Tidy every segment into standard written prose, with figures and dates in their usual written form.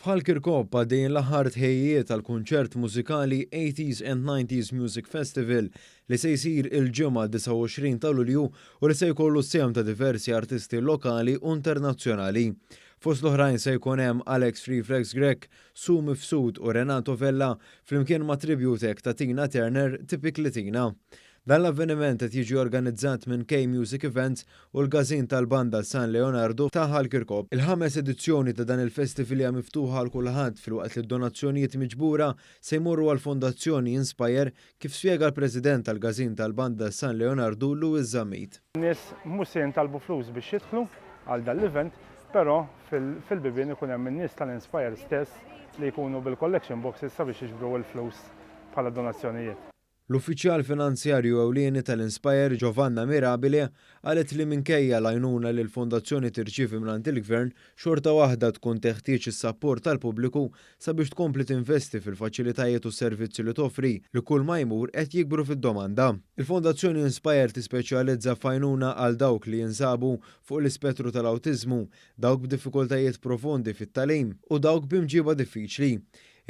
F'Ħal Kirkop għaddejjin l-aħħar tħejjijiet għall-kunċert mużikali 80s and 90s Music Festival li se jsir il-Ġimgħa 29 ta' Lulju u li se jkollu s-sehem ta' diversi artisti lokali u internazzjonali. Fost l-oħrajn se jkun hemm Alex Reflex Grech, Sue Mifsud u Renato Vella flimkien ma' tribute act ta' Tina Turner, Typically Tina. Dan l-avveniment qed jiġi organizzat minn K Music Events u l-Każin tal-Banda San Leonardo ta' Ħal Kirkop. Il-ħames edizzjoni ta' dan il-festival hija miftuħa għal kulħadd, filwaqt li d-donazzjonijiet miġbura se jmorru għal Fondazzjoni Inspire, kif spjega l-President tal-Każin tal-Banda San Leonardo, Louis Zammit. Nies mhux se jintalbu flus biex jidħlu għal dan l-event, però fil-bibien ikun hemm in-nies tal-Inspire stess li jkunu bil-collection boxes sabiex jiġbru l-flus bħala donazzjonijiet. L-uffiċjal finanzjarju ewlieni tal-Inspire, Giovanna Mirabile, qalet li minkejja l-għajnuna li l-fondazzjoni tirċievi mingħand il-gvern, xorta waħda tkun teħtieġ is-sapport tal-pubbliku sabiex tkompli tinvesti fil-faċilitajiet u s-servizzi li toffri, li kull ma jmur qed jikbru fid-domanda. Il-Fondazzjoni Inspire tispeċjalizza f'għajnuna għal dawk li jinsabu fuq l-ispettru tal-awtiżmu, dawk b'diffikultajiet profondi fit-tagħlim u dawk b'imġiba diffiċli.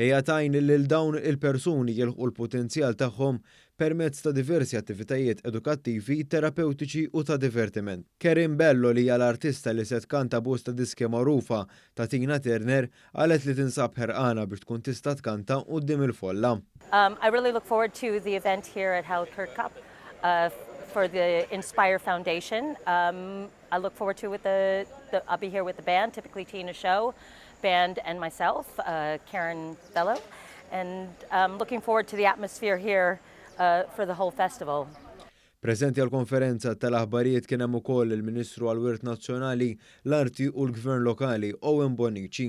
Hija tgħin lil dawn il-persuni jilħqu l-potenzjal tagħhom permezz ta' diversi attivitajiet edukattivi, terapeutiċi u ta' divertiment. Kerin Bello, li hija l-artista li se tkanta bosta diski magħrufa ta' Tina Turner, qalet li tinsab ħerqana biex tkun tista' tkanta quddiem il-folla. I really look forward to the event here at Ħal Kirkop for the Inspire Foundation. I look forward to with the, I'll be here with the band, Typically Tina Show band, and myself, Karen Bello, and I'm looking forward to the atmosphere here for the whole festival. Preżenti għal-konferenza tal-aħbarijiet kien hemm ukoll il-Ministru għal-Wirt Nazzjonali, l-Arti u l-Gvern Lokali, Owen Bonnici.